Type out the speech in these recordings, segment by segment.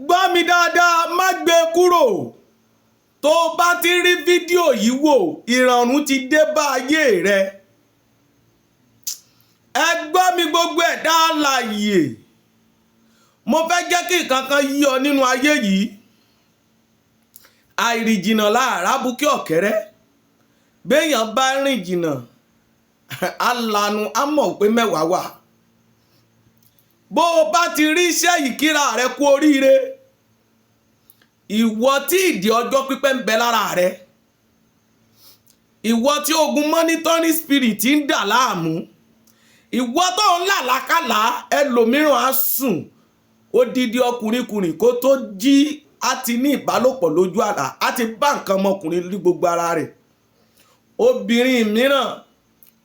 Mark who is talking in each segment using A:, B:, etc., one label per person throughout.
A: Gbọ́ mi dáadáa, má gbé e kúrò. Tó o bá ti rí fídíò yìí wò, ìrọ̀rùn ti dé bá ayé rẹ. Ẹ gbọ́ mi, gbogbo ẹ̀dá alààyè, mo fẹ́ jẹ́ kí nǹkan kan yí ọ nínú ayé yìí. Àìrìnjìnà láàrá bukí ọ̀kẹ́rẹ́. Béèyàn bá rìn jìnnà, á lanu, á mọ̀ pé mẹ́wàá wà. Bó o bá ti rí iṣẹ́ yìí, kíra rẹ kú oríire. Ìwọ tí ìdí ọjọ́ pípẹ́ ń bẹ lára rẹ, ìwọ tí ogun monitoring spirit ń dà láàmú, ìwọ tó ń làlákàlà, ẹlòmíràn á sùn, odidi ọkùnrin kùnrin, kó tó jí, á ti ní ìbálòpọ̀ lójú àlá, á ti bá nǹkan ọmọkùnrin ní gbogbo ara rẹ̀. Obìnrin mìíràn,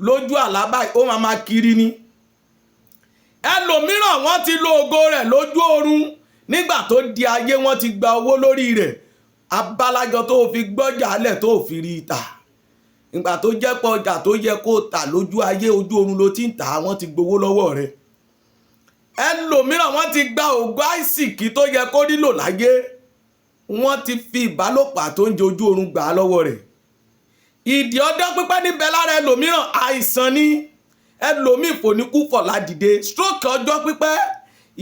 A: lójú àlá báyìí, ó máa máa kiri ni. Ẹlòmíràn, wọ́n ti lo ògo rẹ̀ lójú oorun. Nígbà tó di ayé, wọ́n ti gba owó lórí rẹ̀. Abálájọ tó fi gbọ́jà lẹ̀ tó fi rí i tà, ìgbà tó jẹ́ pé ọjà tó yẹ kó tà lójú ayé, ojú oorun ló ti ń tà á, wọ́n ti gbowó lọ́wọ́ rẹ̀. Ẹlòmíràn, wọ́n ti gba ògo àìsìkí tó yẹ kó nílò láyé, wọ́n ti fi ìbálòpọ̀ àtóúnjẹ ojú oorun gbà á lọ́wọ́ rẹ̀. Ìdí ọjọ́ pípẹ́ níbẹ̀ lára ẹlòmíràn, àìsàn ni. Ẹlòmíì fòníkúfọ̀ ládìde, stroke ọjọ́ pípẹ́.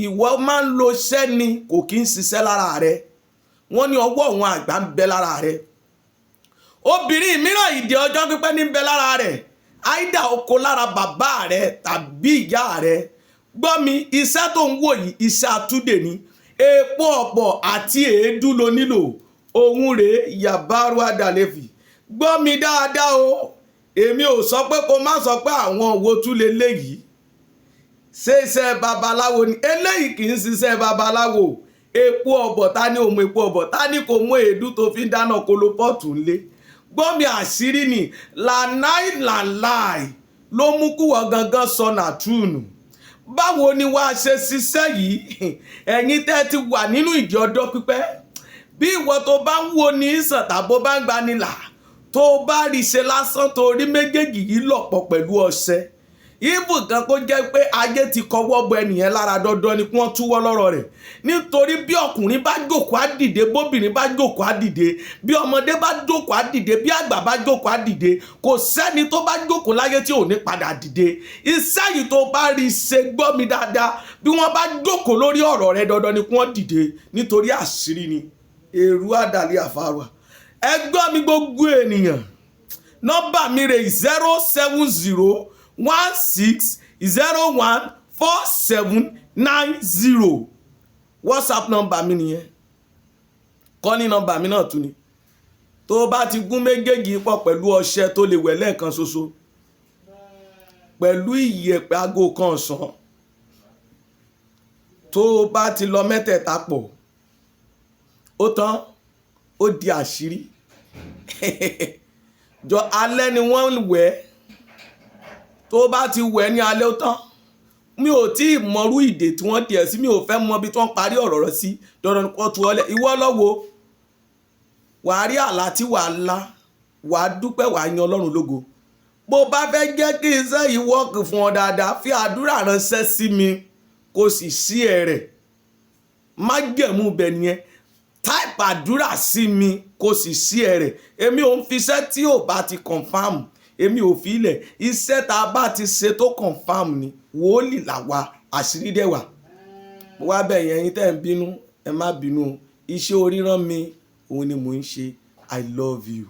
A: Ìwọ máa ń lo iṣẹ́ ni, kò kí ń ṣiṣẹ́ lára rẹ. Wọ́n ní ọwọ́ òun àgbà ń bẹ lára rẹ. Obìnrin mìíràn, ìdí ọjọ́ pípẹ́ ní bẹ lára rẹ̀, àìdá oko lára bàbá rẹ tàbí ìyá rẹ. Gbọ́ mi, iṣẹ́ tó ń wò yìí, iṣẹ́ àtúndè ni. Èèpo ọ̀pọ̀ àti èédú ló nílò. Òun rèé, yàbárò àdàlẹ́fì. Gbọ́ mi dáadáa o, èmi ò sọ pé kó má sọ pé àwọn wo tún lè léyìí ṣé iṣẹ́ babaláwo ni eléyìí. Kì í ṣiṣẹ́ babaláwo. Epo ọ̀bọ̀, ta ni ò mú epo ọ̀bọ̀? Ta ni kò mú èédú tó fi ń dáná kolopọ́ọ̀tù ńlé? Gbọ́ mi, àṣírí ni. Lànàì làláì ló mú kúwọ́ gangan sọ nàtúnù. Báwo ni wàá ṣe ṣiṣẹ́ yìí? Ẹ̀yin tẹ́ ti wà nínú ìdí ọjọ́ pípẹ́, bí ìwọ tó bá ń wo ní ìsàn tàbó bá ń gbanilà, tó bá rí ṣe lásán, tó rí méjèèjì yìí lọ̀pọ̀ pẹ̀lú ọṣẹ ibù kan, kó jẹ́ pé ayé ti kọwọ́ bọ ẹnìyẹn lára, dandan ni kí wọ́n túwọ́ lọ́rọ̀ rẹ̀. Nítorí bí ọkùnrin bá jókòó, á dìde. Bóbìnrin bá jókòó, á dìde. Bí ọmọdé bá jókòó, á dìde. Bí àgbà bá jókòó, á dìde. Kò sẹ́ni tó bá jókòó láyé tí ò ní padà dìde. Iṣẹ́ yìí, tó bá rí ṣe, gbọ́ mi dáadáa, bí wọ́n bá jókòó lórí ọ̀rọ̀ rẹ̀, dandan ni kí wọ́n dìde, nítorí àṣírí ni. Èrú àdàlẹ́ àfàrà. Ẹ gbọ́ mi, gbogbo ènìyàn, nọ́mbà mi rè 07016014790. WhatsApp nọ́mbà mi nìyẹn, kọ́ní nọ́mbà mi náà tún ni. Tó bá ti gún méjèèjì pọ̀ pẹ̀lú ọṣẹ tó lè wẹ̀ lẹ́ẹ̀kan ṣoṣo, pẹ̀lú ìyẹ̀pẹ̀ aago kan ọ̀sán, tó bá ti lọ mẹ́tẹ̀ẹ̀ta pọ̀, ó tán, ó di àṣírí. Jọ, alẹ́ ni wọ́n wẹ̀. Tó bá ti wẹ̀ ní alẹ́, ó tán. Mi ò tí ì mọrú ìdè tí wọ́n dì ẹ́ sí, mi ò fẹ́ mọ ibi tí wọ́n parí ọ̀rọ̀ rẹ sí. Dandan kó tu ọ́lẹ̀. Ìwọ lọ́wọ́, wàá rí àlá tí wàá lá, wàá dúpẹ́, wàá yan Ọlọ́run lógo. Bó bá fẹ́ jẹ́ kí iṣẹ́ yìí work fún ọ dáadáa, fi àdúrà ránṣẹ́ sí mi, kó sì sí ẹ̀ rẹ̀. Májẹ̀mú bẹ̀ nìyẹn. Type àdúrà sí mi, kó sì sí ẹ̀ rẹ̀. Èmi ò ń fi iṣẹ́ tí ò bá ti confirm, èmi ò fi ilẹ̀. Iṣẹ́ tá a bá ti ṣe tó confirm ni. Wòólì làwa, àṣírí dẹ̀ wà. Mo wá bẹ̀ yẹn, ẹ̀yin tẹ́ ń bínú, ẹ má bínú. Iṣẹ́ oríran mi òun ni mò ń ṣe. I love you.